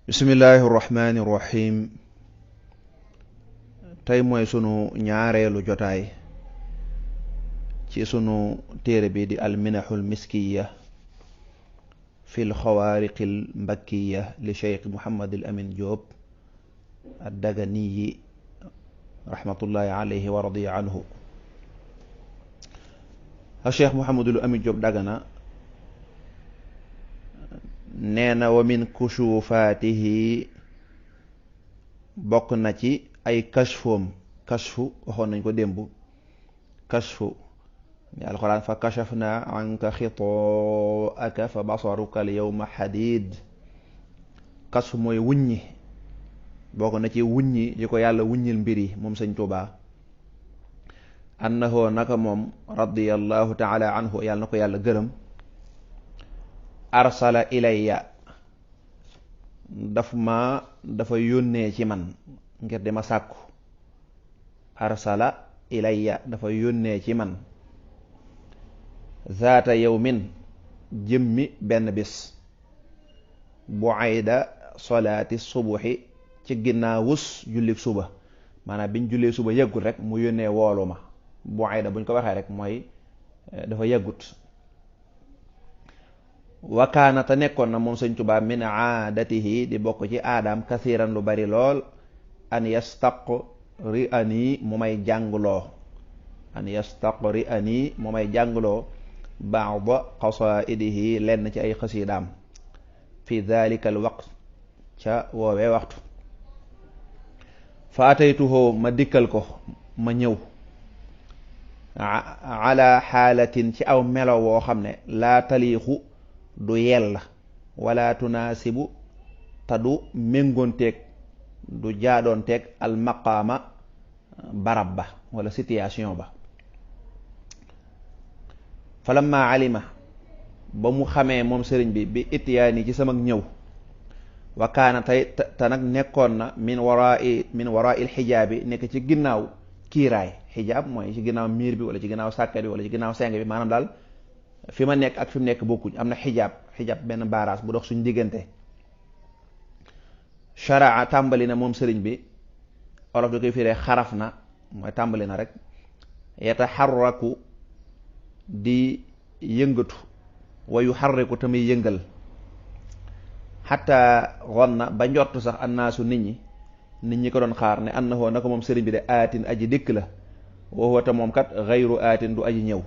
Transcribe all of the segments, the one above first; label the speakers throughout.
Speaker 1: bismillahi irrahmani irrahim tey mooy sunu ñaareelu jotaay ci sunu téere bi di alminaxul miskiya fi lxawaariqil mbakkiya li cheikh Muhammadil Amin Diop ad-Daganiyi rahmatullahi alayhi wa radiya anhu. a cheikh Muhammadul Amin Diop Dagana nee na wa min kushufaatihi bokk na ci ay kashfoom. kashfu waxoon nañ ko démb. kashfu ni alxuraan fa kashafna anka xitaaka fa basaruka al yawma xadiid. kashfu mooy wuññi, bokk na ci wuññi yi ko yàlla wuññil mbir yi moom sëñ Tuubaa. annahu naka moom radiyallahu taala anhu yàlla na ko yàlla gërëm. arsala ilayya dafa yónnee ci man ngir di ma sàkku. arsala ilayya dafa yónnee ci man zaata yawmin jëmmi benn bis bu ayda solaati subuxi ci ginnaawus jullik suba, maanaam biñ jullee suba yëggut rek mu yónnee woolu ma. bu ayda buñ ko waxee rek mooy dafa yëggut. wakaana te nekkoon na moom sëñ Tuubaa min aadatihi di bokk ci aadaam kasiiran lu bari lool an yastaqri ani mu may jàngloo baada qasaidihi lenn ci ay xasiidaam fi dalika al waqt ca woowee waxtu. fa ataytuhu ma dikkal ko, ma ñëw ala xaalatin ci aw melo woo xam ne laa taliixu du yella wala tunaasibu te du méngoonteeg du jaadoonteeg al maqaama barab ba wala situation ba. falamma alima ba mu xamee moom sëriñ bi ityaani ci sama ñëw. wa kaana tey te nag nekkoon na min waraa il xijaabi nekk ci ginnaaw kiiraay. xijaab mooy ci ginnaaw miir bi wala ci ginnaaw sàkket bi wala ci ginnaaw seng bi, maanaam daal fi ma nekk ak fi mu nekk bokkuñ. am na xijaab benn baaraas bu dox suñ diggante. sharaa tàmbali na moom sëriñ bi, olof da koy firee xaraf na, mooy tàmbali na rek. yataxarraku di yëngatu, wa yuxarriku tamit yëngal. xataa xonna ba njort sax annaasu nit ñi ko doon xaar ne annahu na ko moom sëriñ bi de aatin aji dikk la. wa huwa te moom kat xayru aatin du aji ñëw.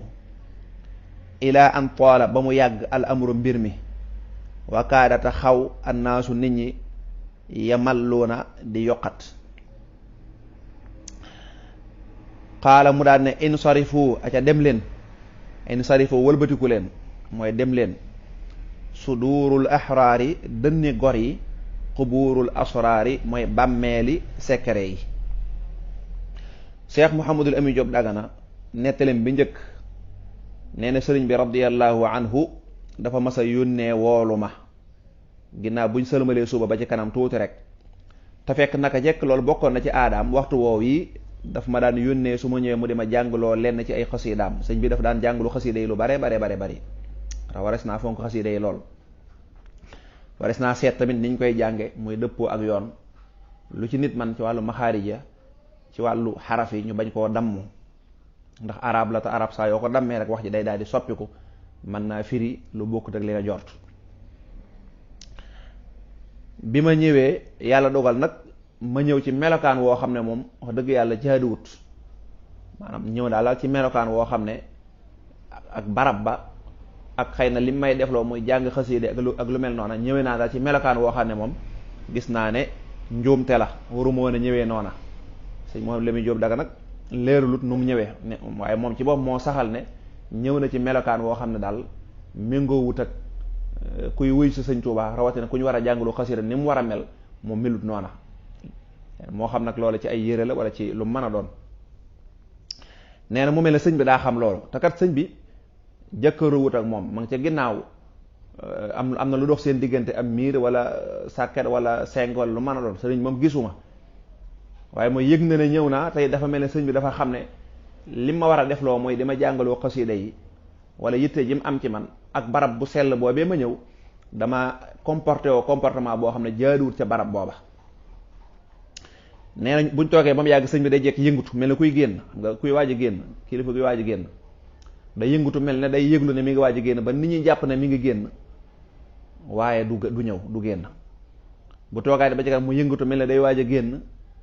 Speaker 1: ilaa an toola ba mu yàgg al amru mbir mi. wa kaadata xaw annaasu nit ñi yamalluuna di yokkat. qaala mu daan ne insarifu aca dem leen. insarifu wëlbatiku leen mooy dem leen. suduurul axraari dënni gor yi. xubuurul asraari mooy bàmmeeli secret yi. Cheikh Mouhamadul Amin Diop Dagana nettalem bi njëkk nee na sëriñ bi radiyallahu anhu dafa mas a yónnee woolu ma ginnaaw buñ sëlmalee suba ba ci kanam tuuti rek. te fekk naka jekk loolu bokkoon na ci aadaam. waxtu woow yi daf ma daan yónnee su ma ñëwee mu di ma jàngloo lenn ci ay xasiidaam. sëñ bi dafa daan jànglu xasiida yi lu bare bari wares naa fonk xasiida yi lool. wares naa seet tamit niñ koy jànge muy dëppoo ak yoon. lu ci nit man ci wàllu maxaarija, ci wàllu xaraf yi ñu bañ koo damm, ndax arab la te arab saa yoo ko dammee rek wax ji day daal di soppiku, mën naa firi lu bokkut ak li nga jort. bi ma ñëwee yàlla dogal nag ma ñëw ci melokaan woo xam ne moom wax dëgg yàlla jaaduwut. maanaam ñëw daal ci melokaan woo xam ne ak barab ba ak xëy na li may defloo muy jàng xasiide ak lu mel noona. ñëwee naa daal ci melokaan woo xam ne moom gis naa ne njuumte la, waruma woon a ñëwee noona. sëñ moom Lamin Jóob Daga nag leerulut nu mu ñëwee ne, waaye moom ci bopp moo saxal ne ñëw na ci melokaan woo xam ne daal méngoowut ak kuy wuy si sëñ Tuubaa, rawatina ku ñu war a jàngalu xasida ni mu war a mel, moom melut noona. moo xam nag loolu ci ay yére la wala ci lu mën a doon. nee na mu mel ne sëñ bi daa xam loolu, te kat sëñ bi jëkkëruwut ak moom, ma ngi ca ginnaaw. am na lu dox seen diggante am miir wala sàkket wala seng wala lu mën a doon. sëriñ moom gisuma, waaye mooy yëg na ne ñëw naa tey. dafa mel ne sëñ bi dafa xam ne li ma war a defloo mooy dama jàngaloo xasida yi wala yitte ji mu am ci man ak barab bu sell boobee ma ñëw dama comportement boo xam ne jaaduwut ca barab booba. nee nañ buñ toogee ba mu yàgg sëñ bi day jekk yëngutu mel ne kuy génn, xam nga kuy waaj a génn, kilifa kuy waaj a génn day yëngutu mel ne day yëglu ne mi ngi waaj a génn ba nit ñi jàpp ne mi ngi génn waaye du ñëw du génn. bu toogaay ba ci kanam mu yëngatu mel ne day waaj a génn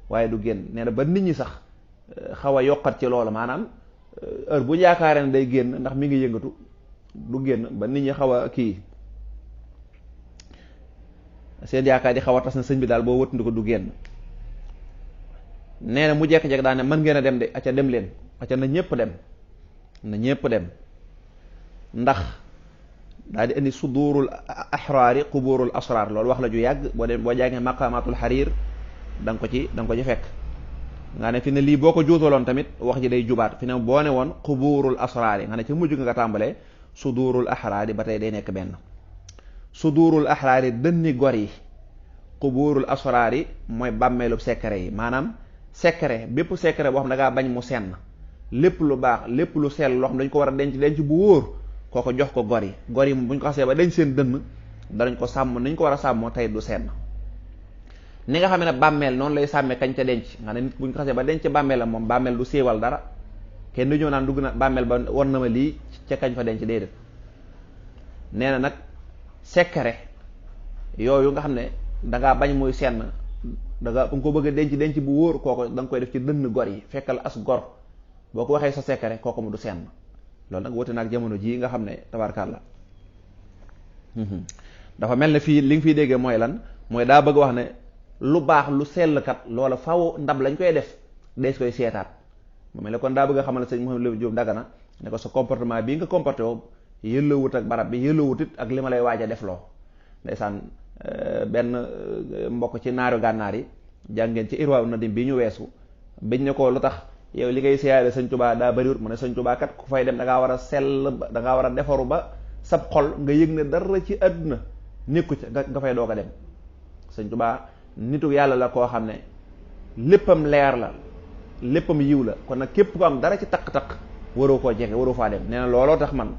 Speaker 1: waaye du génn. nee na ba nit ñi sax xaw a yokkat ci loolu, maanaam heure bu yaakaaree ne day génn ndax mi ngi yëngatu du génn, ba nit ñi xaw a kii seen yaakaar di xaw a tas na sëñ bi daal boo wëttandi ko du génn. nee na mu jekk-jekk daa ne mën ngeen a dem de acca dem leen, acca na ñépp dem, na ñépp dem. ndax daal di indi sudurul ahraari quburul asrar, loolu wax la ju yàgg. boo jàngee maqamatul xariir da nga ko ci fekk. nga ne fi ne lii boo ko juutaloon tamit wax ji day jubaat. fi ne boo ne woon quburul asrar yi nga ne ci mujj nga tàmbalee sudurul ahraari ba tey day nekk benn. sudurul ahraari dënni gor yi, quburul asrar yi mooy bàmmeelub secret yi. maanaam secret, bépp secret boo xam ne da ngaa bañ mu senn, lépp lu baax lépp lu sell loo xam dañ ko war a denc bu wóor, kooko jox ko gor yi. gor yi buñ ko xasee ba denc seen dënn danañ ko sàmm nañ ko war a sàmmoo tey du senn. ni nga xam ne bàmmeel noonu lay sàmmee kañ ca denc, nga ne nit buñ ko xasee ba denc bàmmeel la moom bàmmeel du siiwal dara, kenn du ñëw naan dugg na bàmmeel ba won na ma lii ca kañ fa denc déedéet. nee na nag secret yooyu nga xam ne dangaa bañ muy senn, danga ko bëgg a denc bu wóor, kooko da nga koy def ci dënn gor yi. fekkal as gor boo ko waxee sa secret kooku mu du senn. loolu nag wute naag jamono jii nga xam ne tabarkàlla dafa mel ne fii li nga fiy déggee mooy lan, mooy daa bëgg wax ne lu baax lu sell kat loola faw ndab lañ koy def dees koy seetaat. mu mel ne kon daa bëgg a xamal sëñ Mouhamadou Diop Dagana ne ko sa comportement bii nga comporté woo yëllawut ak barab bi, yëllawut it ak li ma lay waaj a def loo. ndeysaan benn mbokk ci naaru gànnaar yi jàngeen ci Irwaa Nadim bi ñu weesu, biñ ne ko lu tax yow li ngay siyaare sëñ Tuubaa daa bariwut, mu ne sëñ Tuubaa kat ku fay dem da ngaa war a sell, da ngaa war a defaru ba sab xol nga yëg ne dara ci àdduna nekku ca nga fay doog a dem. sëñ Tuubaa nitu yàlla la koo xam ne léppam leer la, léppam yiw la, kon nag képp ko am dara ci taq-taq waroo koo jege, waroo faa dem. nee na looloo tax man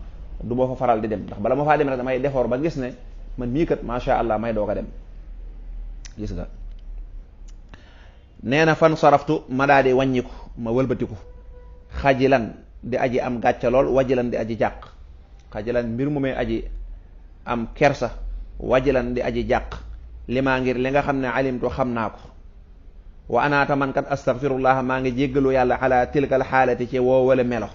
Speaker 1: du ma fa faral di dem, ndax bala ma faa dem rek damay defaru ba gis ne man mii kat macha allah may doog a dem. gis nga nee na fan saraftu ma daa di wàññiku, ma wëlbatiku, xajilan di aji am gàcca lool, wajilan di aji jàq. xajilan mbir mu may aji am kersa, wajilan di aji jàq, li maa ngir li nga xam ne alimtu xam naa ko. wa anaata man kat astaghfirullah maa ngi jéggalu yàlla ala tilkal xaalati ci woo wala melo.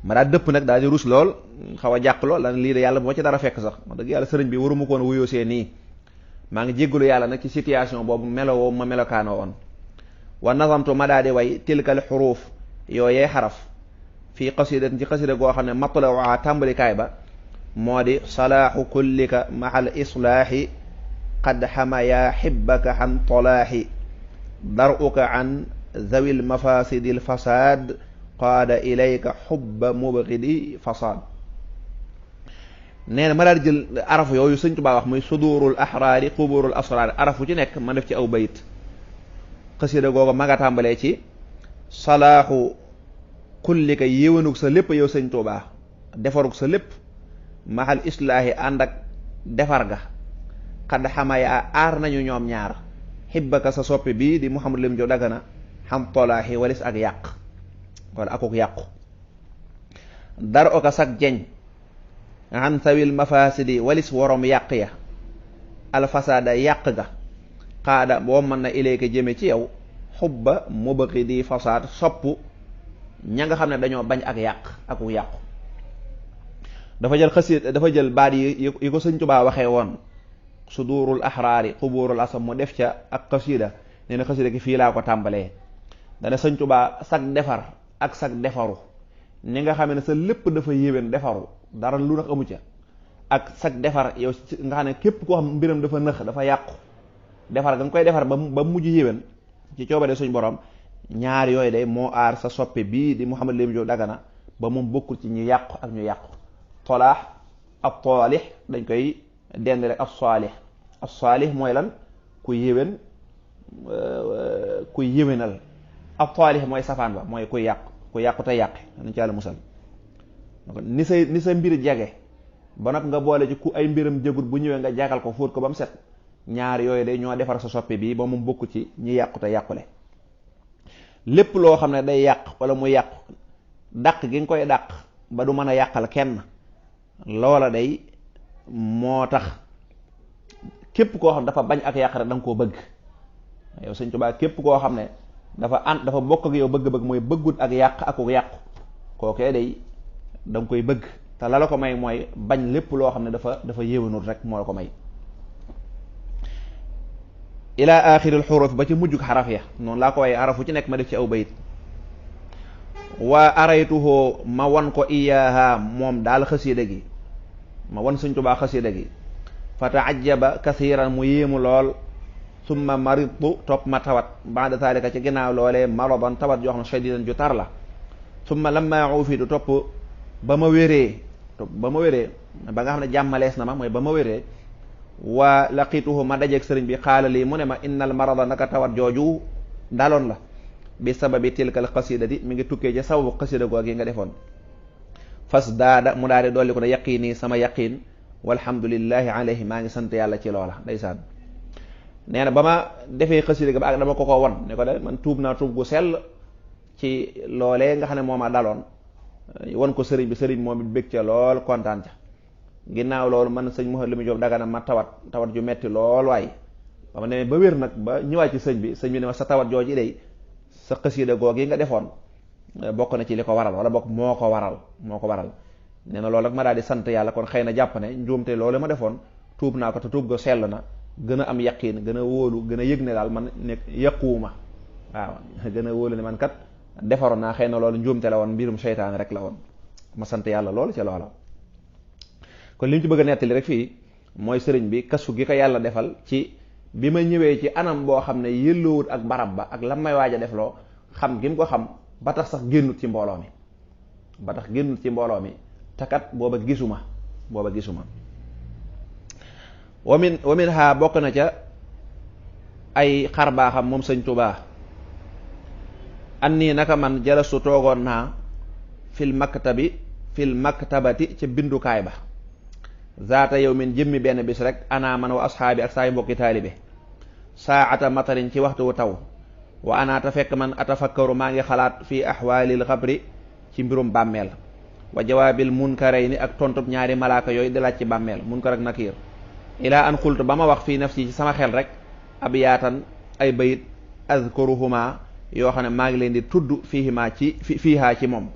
Speaker 1: ma daa dëpp nag daal di rus lool, xaw a jàq lool lan lii de yàlla bu ma ci dara fekk sax wax dëgg yàlla sëriñ bi waruma koon wuyoo see nii. maa ngi jéggalu yàlla nag ci situation boobu melowoo ma melokaanoo woon. wa nazamtu ma daa di way tilkal xuruuf yooyee xaraf fii qasidatin ci qasida goo xam ne matlawaa tàmbalikaay ba moo di salaaxu kullika mahal islaaxi qad xamaya xibbaka an tolaaxi daruka an zawil mafasidil fasaad qaada ilayka xubba mubgidi fasaad. nee na ma daal di jël araf yooyu sëñ Tuubaa wax muy sudurul ahraari quburul asraari, arafu ci nekk ma def ci aw bayit. xasida googu ma nga tàmbalee ci salaaxu kullika yéwénug sa lépp yow sëñ Tuubaa, defarug sa lépp, mahal islaahi ànd ak defar ga, xadd xamaya aar nañu ñoom ñaar, xibbaka sa soppi bii di Mouhamadou Lamine Diop Dagana xam tolaaxi walis ak yàq wala akuk yàqu. dar oka sag jeñ an sawil mafasidi walis worom yàq ya, alfasada yàq ga, xaada boo mën na ilayka jëme ci yow, xubba mubghidi fasaad sopp ña nga xam ne dañoo bañ ak yàq akuk yàqu. dafa jël baat yi ko sëñ Tuubaa waxee woon sudurul ahraari quburul asam mu def ca ak xasida. nee na xasida gi fii laa ko tàmbalee, dana sëñ Tuubaa sag defar ak sag defaru, ni nga xam ne sa lépp dafa yéwén defaru dara lu nax amu ca, ak sag defar yow nga xam ne képp koo xam mbiram dafa nëx dafa yàqu, defar ga nga koy defar ba mujj yéwén ci coobare suñ borom. ñaar yooyu day moo aar sa soppe bii di Mouhamadou Lamine Diop Dagana ba moom bokkul ci ñu yàqu ak ñu yàqu. tolaax ab taalix dañ koy dend rek ab saalix mooy lan ku yéwén kuy yéwénal. ab taalix mooy safaan ba mooy kuy yàqu te yàqe nañ ci yàlla musal. ni sa mbir jege ba nag nga boole ci ku ay mbiram jëgut bu ñëwee nga jagal ko fóot ko ba mu set, ñaar yooyu day ñoo defar sa soppe bi ba mu bokk ci ñi yàqu te yàqule. lépp loo xam ne day yàq wala mu yàqu dàq gi nga koy dàq ba du mën a yàqal kenn, loola day moo tax képp koo xam ne dafa bañ ak yàq rek da nga koo bëgg. yow Sëñ Tuubaa képp koo xam ne dafa bokk ak yow bëgg-bëgg mooy bëggut ak yàq akuk yàqu, kookee day da nga koy bëgg, te la ko may mooy bañ lépp loo xam ne dafa yéwénul rek moo la ko may. ila axiril xuruf ba ci mujjug xaraf ya noonu laa ko waaye arafu ci nekk ma def ci aw bayit. waa araytuhoo ma wan ko iyaaha moom daal xasiida gi, ma wan Sëñ Tuubaa xasiida gi, fa taajaba kasiiran mu yéemu lool. summa maridtu topp ma tawat baada zalika ci ginnaaw loolee maradan tawat joo xam ne shadidan ju tar la. summa lamma ufitu topp ba ma wéree ba nga xam ne jàmmalees na ma mooy ba ma wéree. wa laqituhu ma dajeeg sëriñ bi xaala lii mu ne ma innal marada naka tawat jooju daloon la bi sababi tilkal xasidati mi ngi tukkee ca sababu xasida googu yi nga defoon. fas daada mu daal di dolli ko ne yaqiini sama yaqiin walhamdulillahi alayhi maa ngi sant yàlla ci loola. ndeysaan nee na ba ma defee xasida ga ba ak dama ko wan ne ko de man tuub naa tuub gu sell ci loolee nga xam ne moo ma daloon, wan ko sëriñ bi moom it bég ca lool kontaan ca. ginnaaw loolu man sëñ Mouhamed Lamine Diop Dagana ma tawat ju metti lool waaye ba ma demee ba wér nag ba ñëwaat ci sëñ bi ne ma sa tawat jooji day sa xasida googu yi nga defoon bokk na ci li ko waral wala bokk moo ko waral nee na loolu rek ma daal di sant yàlla. kon xëy na jàpp ne njuumte loolu ma defoon tuub naa ko te tuub ga sell na, gën a am yaqiin, gën a wóolu, gën a yëg ne daal man nekk yàquwuma, waaw gën a wóolu ne man kat defaroon naa. xëy na loolu njuumte la woon, mbirum seytaane rek la woon, ma sant yàlla loolu ca loola. kon li ñu ci bëgg a nettali rek fii mooy sëriñ bi kasu gi ko yàlla defal ci bi ma ñëwee ci anam boo xam ne yëlloowut ak barab ba ak la may waaj a def loo xam gi mu ko xam ba tax sax génnut ci mbooloo mi te kat booba gisuma wamin ha bokk na ca ay xar baaxam moom Sëñ Tuubaa an nii naka man jalastu toogoon naa fil maktabati ca bindukaay ba zaata yow min jëmmi benn bis rek ana man wa asxaabi ak saay mbokki taalibe saata matarin ci waxtu wu taw wa anaata fekk man atafakkaru maa ngi xalaat fii axwaalil xabri ci mbirum bàmmeel wa jawaabil munkarayni ak tontub ñaari malaaka yooyu di laaj ci bàmmeel munkar ak nakiir ilaa an xultu ba ma wax fii nafsi ci sama xel rek ab yaatan ay bayit azkuruhuma yoo xam ne maa ngi leen di tudd fiihaa ci moom.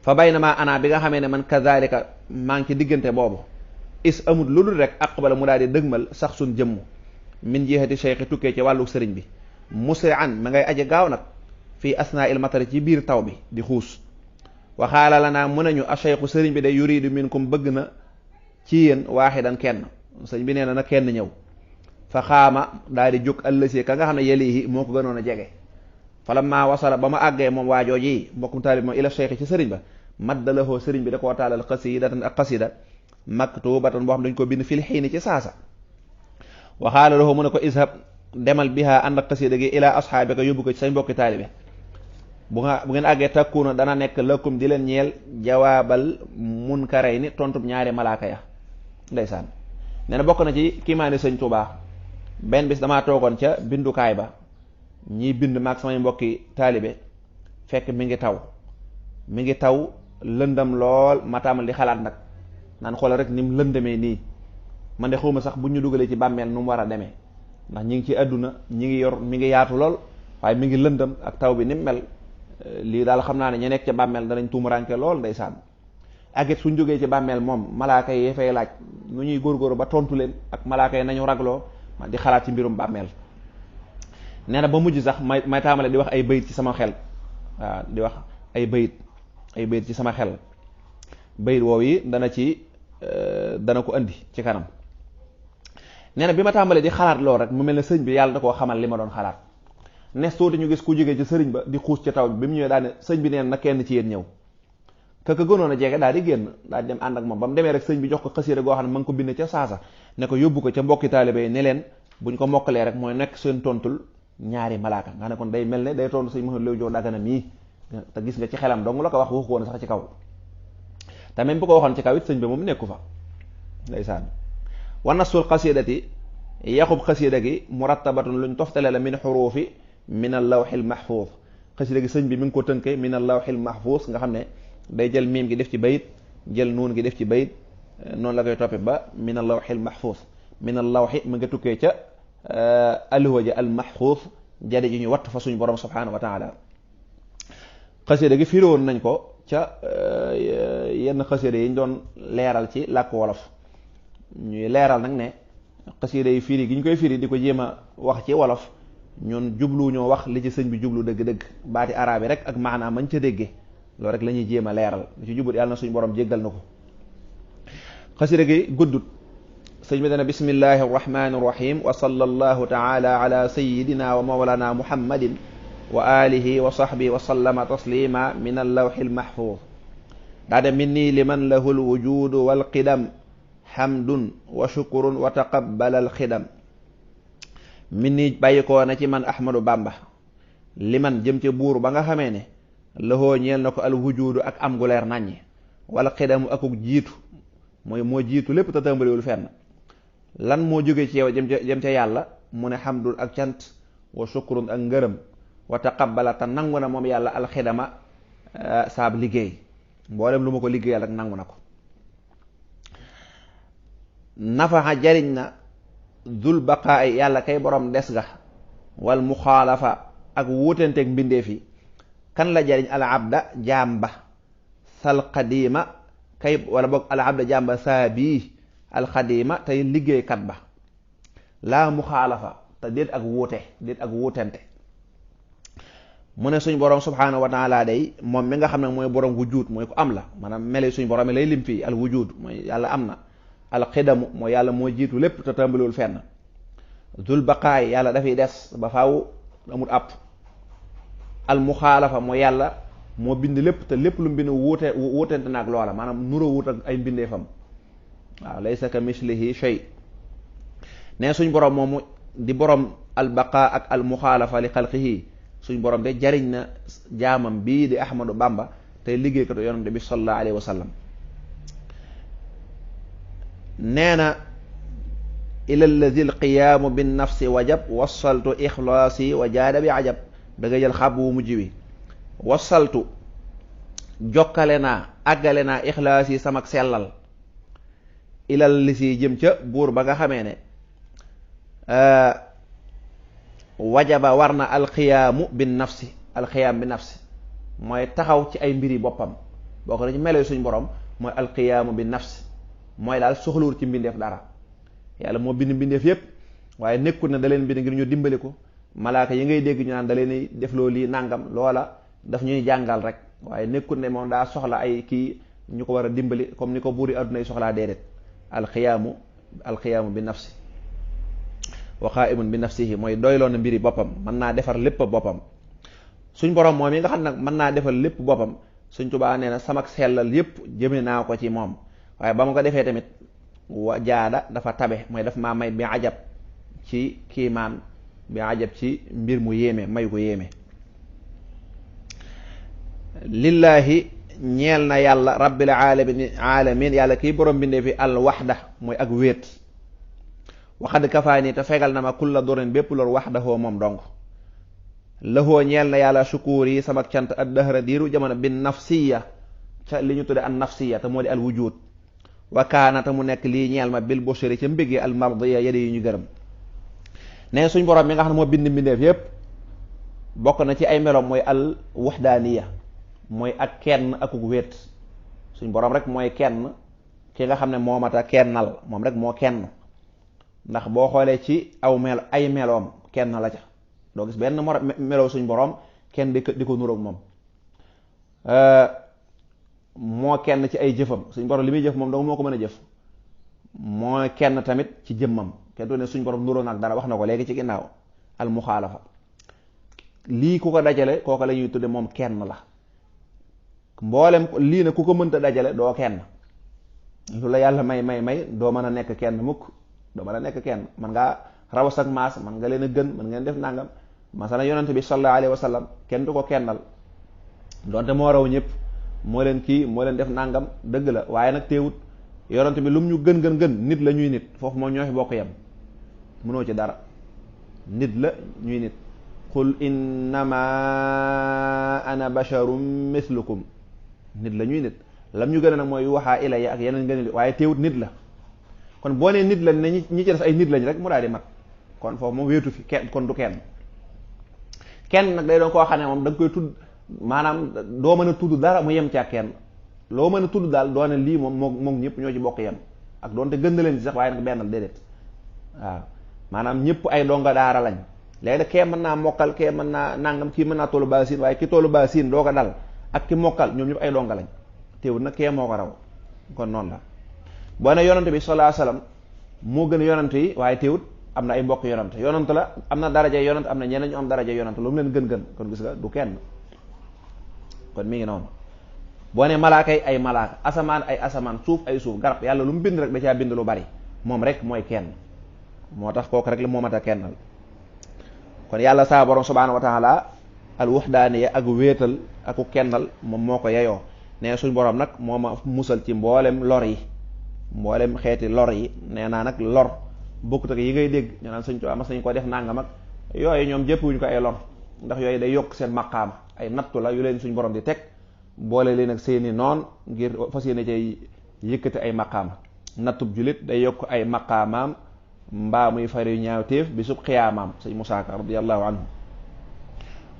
Speaker 1: fa baynama ana bi nga xamee ne man kazalika maa ngi ci diggante boobu is amut lu dul rek aqbala mu daal di dëgmal sax suñ jëmm min jihati cheikhi tukkee ci wàllu sëriñ bi musri'an ma ngay aje gaaw nag fii asnaa il matari ci biir taw bi di xuus. waxaala la naa mën nañu a cheikhu sëriñ bi day yuridu minkum bëgg na ci yéen waaxidan kenn. sëriñ bi nee na kenn ñëw. fa xaama daal di jóg ëllësee ka nga xam ne yelihi moo ko gënoon a jege. falamma wasala ba ma àggee moom waajoo ji mbokkum taalib moom ila cheikh ci sëriñ ba maddalahoo sëriñ bi da koo taalal xasidatan ak xasida maktubatan boo xam dañ ko bind fil xiini ci saasa. waxaala lahoo mu ne ko ishab demal biha ànd ak xasida gi ila asxaabika yóbbu ko ci say mbokki taalibe bu ngeen àggee takkuuna dana nekk lëkkum di leen ñeel jawaabal munkarayni tontub ñaari malaaka ya. ndeysaan nee na bokk na ci kiimaani Sëñ Tuubaa benn bis damaa toogoon ca bindukaay ba ñiy bind maag samay mbokki taalibe fekk mi ngi taw lëndam lool ma taamal di xalaat nag naan xoolal rek ni mu lëndamee nii man de xawma sax bu ñu dugalee ci bàmmeel nu mu war a demee ndax ñi ngi ci àdduna ñi ngi yor mi ngi yaatu lool waaye mi ngi lëndam ak taw bi ni mu mel. lii daal xam naa ne ñu nekk ca bàmmeel danañ tuumuranke lool ndeysaan. ak it suñ jógee ci bàmmeel moom malaaka yi fay laaj nu ñuy góorgóorlu ba tontu leen ak malaaka yi nañu ragloo man di xalaat ci mbirum bàmmeel. nee na ba mujj sax may taamale di wax ay bayit ci sama xel waaw di wax ay bayit ci sama xel bayit woow yi dana ko andi ci kanam. nee na bi ma tàmbalee di xalaat lool rek mu mel ne sëñ bi yàlla da koo xamal li ma doon xalaat nes tuuti ñu gis ku jógee ci sëriñ ba di xuus ca taw bi mu ñëwee daal ne sëñ bi neen na kenn ci yéen ñëw ka gënoon a jege daal di génn daal di dem ànd ak moom ba mu demee rek sëñ bi jox ko xasida goo xam ne ma ngi ko bind ca saasa ne ko yóbbu ko ca mbokki taalibe yi ne leen buñ ko mokkalee rek mooy nekk seen tontul ñaari malaaka nga ne kon day mel ne day tontu sëñ Mouhamed Lamine Diop Dagana mii te gis nga ci xelam dong la ko wax waxu ko woon sax ci kaw te même bu ko waxoon ci kaw it sëñ bi moom nekku fa ndeysaan. wa nasul xasidati yaxub xasida gi murattabatun luñ toftale la min xuruufi min al lawxil mahfuuz xasida gi sëñ bi mi ngi ko tënke min al lawxil mahfuuz nga xam ne day jël miim gi def ci bayit jël nuun gi def ci bayit noonu la koy toppe ba min al lawxil mahfuuz min al lawxi mi nga tukkee ca alhuwa ja al mahfuuz jadi ji ñu watt fa suñu borom subhanahu wa taala. xasida gi firi woon nañ ko ca yenn xasida yi ñu doon leeral ci làkk wolof ñuy leeral nag ne xasida yi firi gi ñu koy firi di ko jéem a wax ci wolof ñun jublu ñoo wax li ci sëñ bi jublu dëgg-dëgg baati araab yi rek ak maanaam mañ ca déggee loolu rek la ñuy jéem a leeral lu ci jubut yàlla na suñu borom jéggal na ko. xasida gi guddut sëñ bi dana bismillahi arrahmani irrahim wa sallallahu taala ala sayidina wa mawlana muhammadin wa alihi wa sahbihi wa sallama taslima min allawxi almahfuz daade minni liman lahu alwujudu walqidam hamdun wa shukurun wa taqabbal alxidam minni bàyyikoo na ci man ahmadu bamba liman jëm ca buur ba nga xamee ne lahoo ñeel na ko alwujudu ak am gu leer naññi wal xidamu akuk jiitu mooy moo jiitu lépp te tàmbaliwul fenn lan moo jóge ci yow jëm ca yàlla mu ne hamdun ak cant wa shukurun ak ngërëm wa taqabbala te nangu na moom yàlla alxidama saab liggéey mboolem lu ma ko liggéeyal rek nangu na ko. nafaxa jariñ na dul baqaay yàlla kay borom des ga wal muxaalafa ak wuutenteeg mbindeef yi kan la jariñ al abda jamba sal qadima kay wala boog al abda jamba saa bii al xadima tey liggéeykat ba laa muxaalafa te déet ak wuute déet ak wuutente. mu ne suñ borom subhanahu wa taala day moom mi nga xam ne mooy borom wujud mooy ko am la maanaam mele suñ borom lay lim fii al wujud mooy yàlla am na. alxidamu mooy yàlla moo jiitu lépp te tàmbaliwul fenn. dul baqaay yàlla dafay des ba faaw amul àpp. al muxaalafa mooy yàlla moo bind lépp te lépp lu mu bind wuutente naag loola maanaam nuroo wut ak ay mbindeefam waaw laysa ka mislihi shay ne suñ borom moomu di borom al baqaa ak al muxaalafa li xalqihi suñ borom de jariñ na jaamam bii di ahmadu bamba tey liggéeykatu yonante bi sallallahu alayhi wa sallam. nee na ila alladi alqiyaamu bin nafsi wajab wasaltu ixlaasi wa jaada bi ajab da nga jël xab wu mujj wi wasaltu jokkale naa àggale naa ixlaas yi samak sellal ilal li si jëm ca buur ba nga xamee ne wajaba war na alxiyaamu bin nafsi alxiyaam bi nafsi mooy taxaw ci ay mbiri boppam boo ko dañu melee suñ borom mooy alxiyaamu bi nafsi mooy daal soxlawul ci mbindeef dara yàlla moo bind mbindeef yépp waaye nekkul ne da leen bind ngir ñu dimbali ko malaaka yi ngay dégg ñu naan da leen def loo lii nàngam loola daf ñuy jàngal rek waaye nekkul ne moom daa soxla ay kii ñu ko war a dimbali comme ni ko buuri adduna yi soxlaa déedéet alxiyaamu bi nafsi wa qaa'imun bi nafsihi mooy doyloon na mbiri boppam mën naa defar lépp boppam suñ borom moom yi nga xam nag mën naa defar lépp boppam suñ Tuubaa nee na samak sellal yépp jëme naa ko ci moom waaye ba ma ko defee tamit wa jaada dafa tabe mooy daf maa may bi ajab ci kiimaan bi ajab ci mbir mu yéeme may ko yéeme. lillaahi ñeel na yàlla rabbil alamin yàlla kiy borom bindee fi al waxda mooy ak wéet waxad kafaani te fegal na ma kulla dorin bépp lor waxdahoo moom dong lahoo ñeel na yàlla shukuur yi sama cant ad dahra diiru jamono bin nafsiya ca li ñu tudde an nafsiya te moo di al wujud wa kaana te mu nekk lii ñeel ma bil bushri ca mbégee al mardiya yade yi ñu gërëm ne suñ borom mi nga xam ne moo bind mbindeef yépp bokk na ci ay meloom mooy al waxdaaniya mooy ak kenn akuk wéet suñ borom rek mooy kenn ki nga xam ne moomata kennal moom rek moo kenn ndax boo xoolee ci ay meloom kenn la ca doo gis benn meloo suñ borom kenn di ko nuroog moom moo kenn ci ay jëfam suñ borom li muy jëf moom dong moo ko mën a jëf moo kenn tamit ci jëmmam kenn du ne suñ borom nuroo nag dara wax na ko léegi ci ginnaaw al muxaalafa lii ku ko dajale kooku la ñuy tudde moom kenn la mboolem lii na ku ko mënta dajale doo kenn lu la yàlla may doo mën a nekk kenn mukk doo mën a nekk kenn man ngaa rawas ak maas man nga leen a gën man ngeen def nangam masala yonent bi sallallahu alayhi wa sallam kenn du ko kennal donte moo raw ñëpp moo leen kii moo leen def nangam dëgg la waaye nag teewut yonent bi lu mu ñu gën nit la ñuy nit foofu moom ñoo fi bokk yem mënoo ci dara nit la ñuy nit qul innama ana basharum mislukum nit la ñuy nit lam ñu gën a nag mooy waxaa ilayya ak yeneen gën waaye teewut nit la kon boo nee nit la ne ñi ci def ay nit lañ rek mu daal di mat kon foofu moom wéetu fi kenn kon du kenn nag day doon koo xam ne moom da nga koy tudd maanaam doo mën a tudd dara mu yem ci ak kenn loo mën a tudd daal doo ne lii moom ñëpp ñoo ci bokk yem ak doonte gën na leen ci sax waaye nag bennal déedéet waaw maanaam ñëpp ay donga daara lañ léegi nag kee mën naa mokkal kee mën naa nangam kii mën naa tollu baasin waaye ki tollu baasin doo ko dal ak ki mokkal ñoom ñëpp ay donga lañ teewul nag kee moo ko raw kon noonu la boo ne yonante bi sallallahu alayhi wasallam moo gën a yonante yi waaye teewut am na ay mbokk yonante la am na daraja yonante am na ñeneen ñu am daraja yonante lu mu leen gën kon gis nga du kenn kon mi ngi noonu boo ne malaaka yi ay malaaka asamaan ay asamaan suuf ay suuf garab yàlla lu mu bind rek da caa bind lu bari moom rek mooy kenn moo tax kooku rek la moo mat a kennal kon yàlla saa borom subhaanahu wa taala al wuxdaaniya ak wéetal aku kennal moom moo ko yeyoo nee suñ borom nag moo ma musal ci mboolem lor yi mboolem xeeti lor yi nee naa nag lor bokkut ak yi ngay dégg ñu naan suñ tubaab mas nañ ko def nangam ak yooyu ñoom jëppuwuñu ko ay lor ndax yooyu day yokk seen maqaama ay nattu la yu leen suñ borom di teg boole leen ak seeni noon ngir fas yéene cay yëkkati ay maqaama nattub julit day yokk ay maqaamaam mbaa muy fari ñaawteef bi sub xiyaamaam sëñ Musaa Ka radiyallahu anhu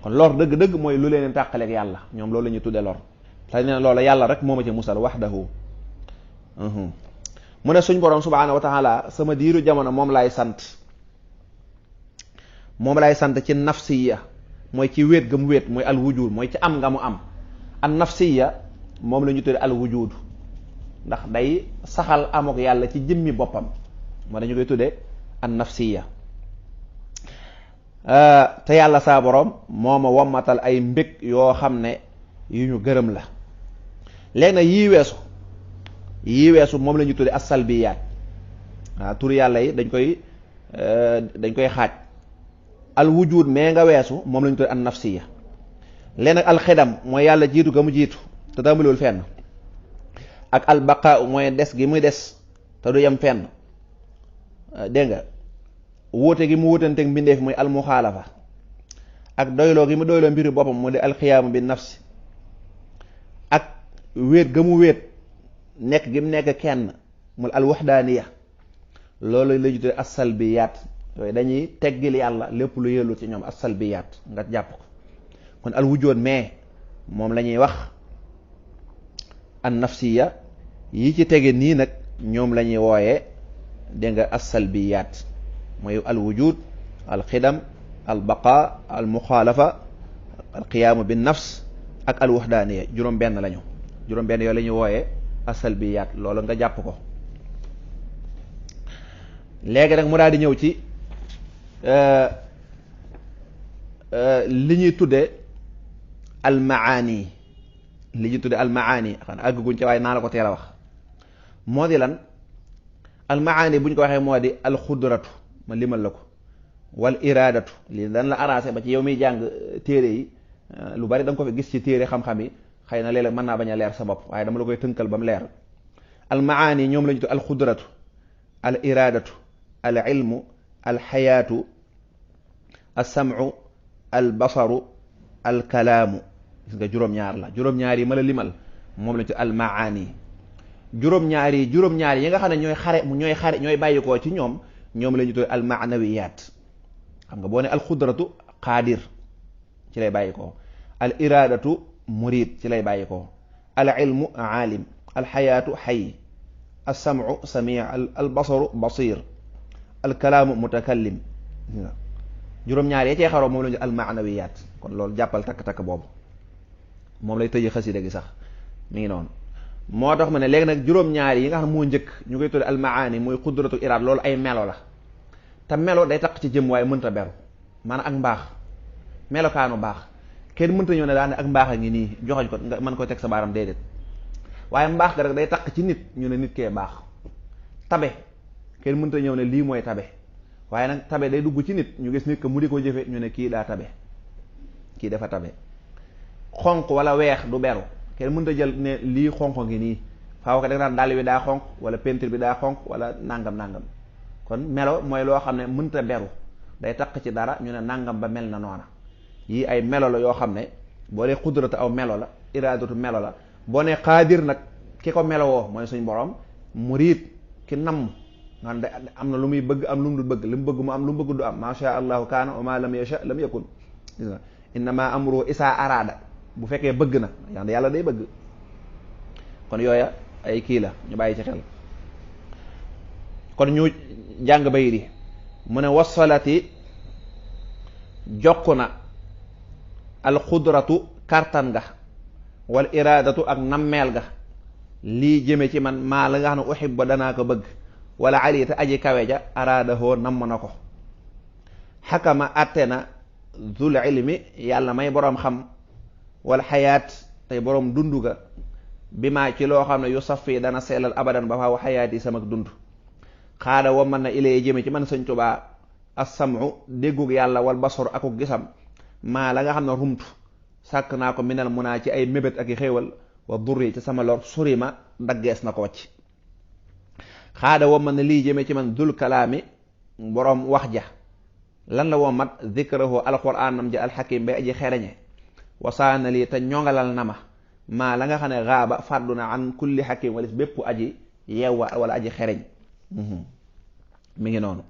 Speaker 1: kon lor dëgg-dëgg mooy lu leen tàqaleeg yàlla ñoom loolu la ñuy tudde lor te nee loola yàlla rek moo ma ci musal wahdahu mu ne suñ borom subhaanahu wa taala sama diiru jamono moom laay sant ci nafsiya mooy ci wéet ga mu wéet mooy al wujud mooy ci am nga mu am an nafsiya moom la ñu tudde al wujud ndax day saxal amok yàlla ci jëmmi boppam moo dañu koy tudde an nafsiya te yàlla saa borom moo ma wommatal ay mbég yoo xam ne yu ñu gërëm la léegi nag yii weesu moom la ñu tudde as salbiyaat waaw tur yàlla yi dañ koy xaaj al wujud mais nga weesu moom la ñu tudde an nafsiya léegi nag al xidam mooy yàlla jiitu ga mu jiitu te tàmbaliwul fenn ak al baqaa mooy des gi muy des te du yem fenn dégg nga wuute gi mu wuutanteeg mbindeef muy al muxaalafa ak doyloo gi mu doyloo mbiru boppam mu di al xiyaamu bi nafsi ak wéet ga mu wéet nekk gi mu nekk kenn mu al waxdaaniya loolu la ñu tudde as salbiyaat yooyu dañuy teggil yàlla lépp lu yellu ci ñoom as salbiyaat nga jàpp ko kon al wujood mais moom la ñuy wax an nafsiya yi ci tege nii nag ñoom la ñuy wooyee dégg nga as salbiyaat mooy al wujud al xidam al baqa al muxaalafa al qiyaamu bin nafs ak al waxdaaniya juróom benn lañu juróom benn yooyu la ñuy wooyee as salbiyaat loolu nga jàpp ko léegi nag mu daal di ñëw ci li ñuy tudde al maani li ñuy tudde al maani xanaa àgguñ ca waaye naa la ko teel a wax moo di lan al maani bu ñu ko waxee moo di al xudratu ma limal la ko wal iraadatu lii dan la arrangé ba ci yow miy jàng téere yi lu bari da nga ko fi gis ci téere xam-xam yi xëy na léeg-léeg mën naa bañ a leer sa bopp waaye dama la koy tënkal ba mu leer al maani ñoom la ñu tudd al xudratu al iraadatu al ilmu al xayaatu al sam'u al basaru al kalaamu gis nga juróom-ñaar la juróom-ñaar yi ma la limal moom la ñu tudd al maani juróom-ñaar yi nga xam ne ñooy bàyyikoo ci ñoom la ñu tudd al maanawiyaat xam nga boo ne al xudratu qaadir ci lay bàyyikoo al iraadatu murid ci lay bàyyikoo al ilmu aalim al xayaatu xay al sam'u samii al basaru basir al kalaamu mutakallim juróom-ñaar yee cee xaroo moom la ñu al maanawiyaat kon loolu jàppal takk-takk boobu moom lay tëjee xasida gi sax mi ngi noonu moo tax ma ne léegi nag juróom-ñaar yi nga xam ne moo njëkk ñu koy tudde al maani muy qudratu iraad loolu ay melo la te melo day taq ci jëm waaye mënta beru maanaam ak mbaax melokaanu baax kenn mënta ñëw ne daane ak mbaax a ngi nii joxoñ ko nga mën koy teg sa baaram déedéet waaye mbaax ga rek day taq ci nit ñu ne nit kee baax tabe kenn mënta ñëw ne lii mooy tabe waaye nag tabe day dugg ci nit ñu gis nit ko mu di ko jëfe ñu ne kii daa tabe kii dafa tabe xonq wala weex du beru kenn mënta jël ne lii xonq ngi nii faaw ko da nga naan dàll bi daa xonq wala peinture bi daa xonq wala nangam nangam kon melo mooy loo xam ne mënta beru day takk ci dara ñu ne nangam ba mel na noona yii ay melo la yoo xam ne boo dee xudratu aw melo la iraadatu melo la boo ne xaadir nag ki ko melowoo mooy suñ borom muriid ki namm nga am na lu muy bëgg am lu mu dul bëgg li mu bëgg mu am lu mu bëgg du am ma sha allahu kaana wa ma lam yasha lam yakun innama amruhu isaa araada bu fekkee bëgg na yàlla day bëgg kon yooya ay kii la ñu bàyyi ci xel kon ñu jàng bayit yi mu ne wasalati jokk na alxudratu kartan ga wal iraadatu ak nammeel ga lii jëme ci man maa la nga xam ne uhibba danaa ko bëgg wala ali te aji kawe ja araadahoo namm na ko xakama atte na zul ilmi yàlla may boroom xam wal xayaat tey boroom dund ga bi maa ci loo xam ne yu safi dana sellal abadan ba faaw xayaat yi sama dund xaada wa man na ilee jëme ci man Sëñ Tuubaa as-sam'u déggug yàlla wal basar akuk gisam maa la nga xam ne rumtu sàkk naa ko minal munaa ci ay mébét ak i xéewal wa durri ci sama lor suri ma daggees na ko wacc xaada wa man na lii jëme ci man dul kalaami boroom wax ja lan la woo mat zikrahu alquraanam ja alxakim bay aji xereñe wasaana lii te ñongalal na ma maa la nga xam ne gaaba fàddu na an kulli xakim walis bépp aji yeewa wala aji xereñ mi ngi noonu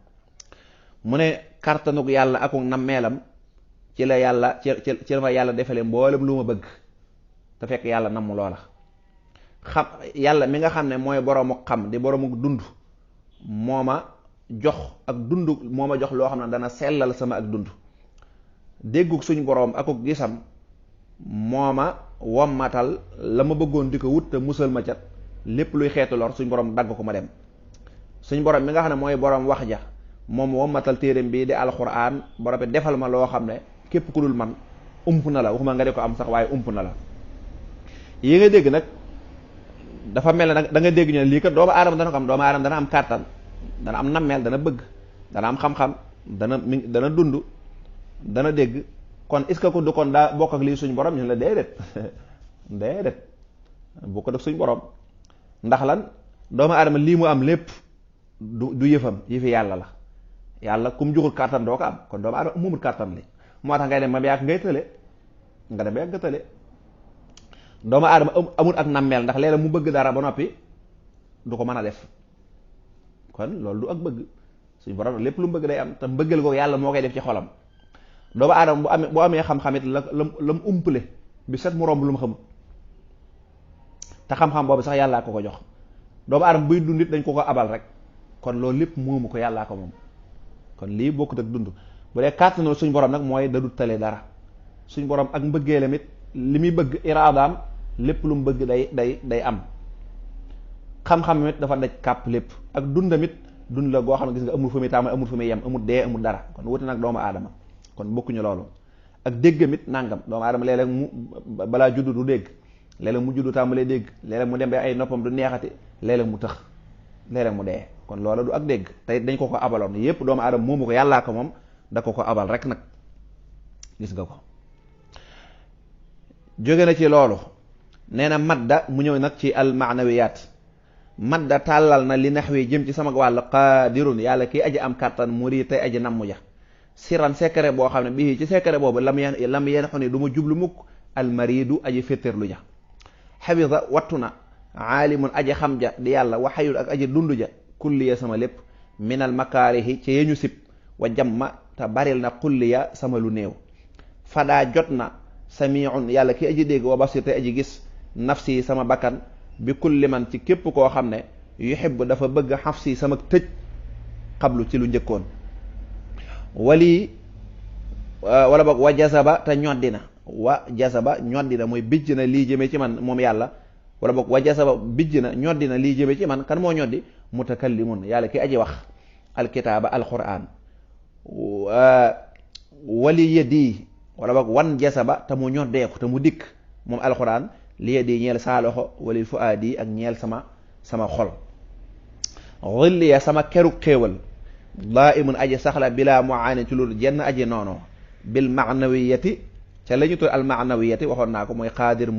Speaker 1: mu ne kartanug yàlla akuk nammeelam ci la yàlla ci la ma yàlla defale mboolem lu ma bëgg te fekk yàlla namm loola xam yàlla mi nga xam ne mooy boroomu xam di boroomu dund moo ma jox ak dund moo ma jox loo xam ne dana sellal sama ak dund déggug suñ boroom akuk gisam moo ma wommatal la ma bëggoon di ko wut te musal ma cat lépp luy xeetu lor suñ boroom dagg ko ma dem suñ boroom mi nga xam ne mooy boroom wax ja moom wommatal téereem bii di alxuraan borom bi defal ma loo xam ne képp ku dul man ump na la waxuma nga di ko am sax waaye ump na la yi nga dégg nag dafa mel ne da nga dégg ñu ne lii kat doomu aadama dana ko am doomu aadama dana am kàttan dana am nammeel dana bëgg dana am xam-xam dana dund dana dégg kon est-ce que ko du kon daa bokk ak lii suñ borom ñu la déedéet déedéet bu ko def suñ borom ndax lan doomu aadama lii mu am lépp du yëfam yëfi yàlla la yàlla kum joxul kàttan doo ko am kon doomu aadama moomul kàttan li moo tax ngay dem ba yàgg ngay tële nga dem ba yàgg nga tële doomu aadama amul ak nammeel ndax léeg-léeg mu bëgg dara ba noppi du ko mën a def kon loolu du ak bëgg suñu borom lépp lu mu bëgg day am te mbëggal ko yàlla moo koy def ci xolam doomu aadama bu amee xam-xamit la mu umpale bi set mu romb lu mu xamul te xam-xam boobu sax yàllaa ko jox doomu aadama buy dund it dañ ko abal rek kon loolu lépp moomu ko yàllaa ko moom kon lii bokkut ak dund bu dee kàttanoo suñ borom nag mooy da du tale dara suñ borom ak mbëggeelam it li muy bëgg iraadaam lépp lu mu bëgg day am xam-xam it dafa daj kàpp lépp ak dundamit dund la goo xam ne gis nga amul fu muy tàmbali amul fu muy yem amul dee amul dara kon wuti nag doomu aadama kon bokkuñu loolu ak déggamit nangam doomu aadama léeg-léeg mu balaa juddu du dégg léeg-léeg mu juddu tàmbalee dégg léeg-léeg mu dem ba ay noppam du neexati léeg-léeg mu tëx léeg-léeg mu dee kon loola du ak dégg tey dañ ko abaloon yépp doomu aadama moomu ko yàllaa ko moom da ko abal rek nag gis nga ko jóge na ci loolu nee na madda mu ñëw nag ci al maanawiyaat madda tàllal na li nax wi jëm ci sama wàll qaadirun yàlla kii aji am kàttan muri tey aji nammu ja siran secret boo xam ne bii ci secret boobu lam yen xu ni du ma jublu mukk almaridu aji féttéerlu ja xafisa wattu na aalimun aji xam ja di yàlla wa xayul ak aji dund ja kulliya sama lépp minal makaarihi ci yeñu sib wa jamma te baril na kulliya sama lu néew fadaa jot na samiun yàlla ki aji dégg wa basir te aji gis nafsi sama bakkan bi kulli man ci képp koo xam ne yuhibbu dafa bëgg xafsi sama tëj xablu ci lu njëkkoon wali wala boog wa jazaba te ñoddina wa jazaba ñoddina mooy bijj na lii jëme ci man moom yàlla wala boog wa jazaba bijj na ñoddina lii jëme ci man kan moo ñoddi mutakallimun yàlla ki aji wax alkitaaba alquran wali yeddi wala boog wan jazaba te mu ñoddeeku te mu dikk moom alquran li yeddi ñeel saa loxo walil fuaadi ak ñeel sama xol xilliya sama keru xéewal daa imun aji saxla bilaa muaani ci loolu jenn aji noono bil maanawiyati ca la ñu tudd almaanawiyati waxoon naa ko mooy qaadir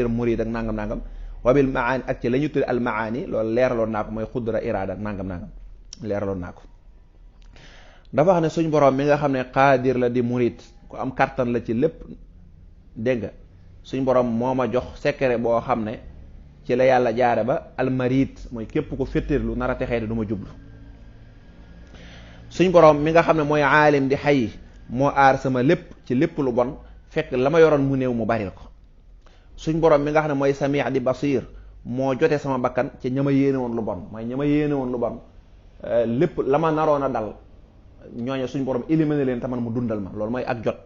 Speaker 1: murid ak nangam nangam wabil maani ak ci la ñu tudd almaani loolu leeraloon naa ko mooy xudra iraada ak nangam nangam leeraloon naa ko. dafa wax ne suñ borom mi nga xam ne qaadir la di murid ku am kattan la ci lépp dégg nga suñ borom moo ma jox secret boo xam ne ci la yàlla jaare ba almarid mooy képp ko féttéerlu nar a texee di du ma jublu. suñ borom mi nga xam ne mooy aalim di xay moo aar sama lépp ci lépp lu bon fekk la ma yoroon mu néew mu baril ko. suñ borom mi nga xam ne mooy samii di basir moo jote sama bakkan ci ña ma yéene woon lu bon mooy ña ma yéene woon lu bon lépp la ma naroon a dal ñooñu suñ borom éliminé leen te man mu dundal ma loolu mooy ak jot.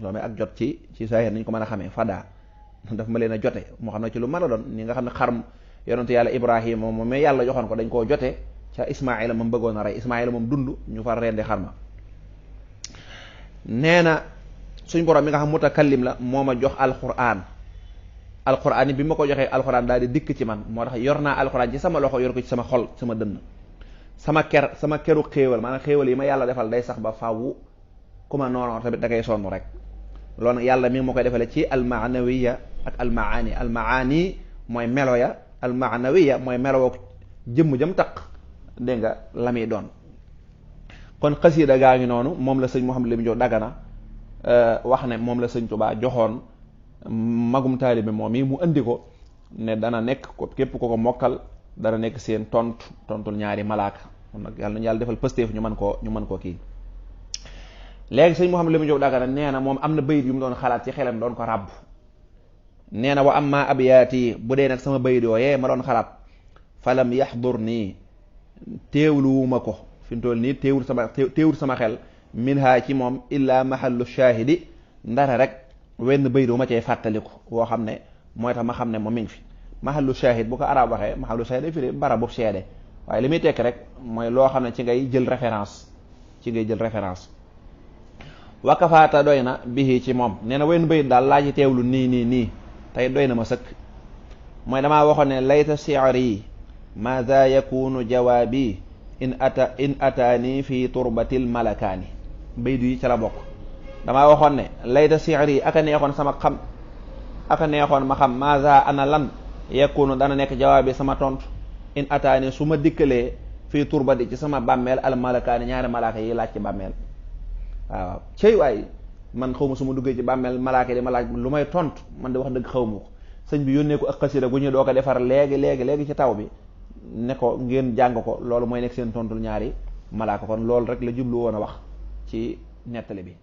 Speaker 1: loolu mooy ak jot ci saahir nañ ko mën a xamee fada daf ma leen a jote moo xam ne ci lu mën a doon ni nga xam ne xarm yonentu yàlla Ibrahima moom mais yàlla joxoon ko dañ koo jote ca Ismaayila moom bëggoon a rey Ismaayila moom dund ñu far rendi xarma. nee na suñ borom mi nga xam mutakallim la moo ma jox alquran yi bi ma ko joxee alquran daal di dikk ci man moo tax yor naa alquran ci sama loxo yor ko ci sama xol sama dënn sama keru xéewal maanaam xéewal yi ma yàlla defal day sax ba faawu ku ma noonu tamit da ngay sonn rek. loolu nag yàlla mi ngi ma koy defale ci almaanawiya ak almaani mooy melo ya almaanawiya mooy meloo jëmm jëm taq dégg nga la muy doon. kon xasiida gaa ngi noonu moom la sëñ Mouhamadou Lamine Diop Dagana wax ne moom la sëñ Tuubaa joxoon magum taalibe moom yi mu indi ko ne dana nekk ko képp ko mokkal dana nekk seen tontul ñaari malaaka kon nag yàlla nañu yàlla defal pësteef ñu mën koo kii. léegi sëñ Mouhamadou Lamine Diop Dagana nee na moom am na bayit yu mu doon xalaat ci xelam doon ko ràbb nee na wa amma abyaati bu dee nag sama bayit yooyee ma doon xalaat falam yaxdur nii teewluwuma ko fi mu toll nii teewul sama xel minha ci moom illa mahallu shahidi ndara rek wenn bayit bu ma cay fàttaliku woo xam ne mooy tax ma xam ne moom mi ngi fi mahallu shahid bu ko arab waxee mahallu shahid day firi bara bu seede waaye li muy tekk rek mooy loo xam ne ci ngay jël référence wakafaata doy na bihi ci moom nee na wenn bayit daal laa ci teewlu nii tey doy na ma sëkk mooy damaa waxoon ne layta shi'ri maada yakunu jawaabi in ataani fi turbatil malakaani baydu yi ca la bokk. damaa waxoon ne layta shi'ri aka neexoon ma xam maada ana lan yakunu dana nekk jawaabi sama tontu in ataani su ma dikkalee fii turbati ci sama bàmmeel al malakaani ñaari malaaka yi laaj ci bàmmeel. waaw cey waay man xaw ma su ma duggee ci bàmmeel malaaka di ma laaj lu may tontu man de wax dëgg xaw ma ko sëñ bi yónnee ko ak xasida gu ñu doo ko defar léegi ci taw bi ne ko ngeen jàng ko loolu mooy nekk seen tontul ñaari malaaka kon loolu rek la jublu woon a wax ci nettali bi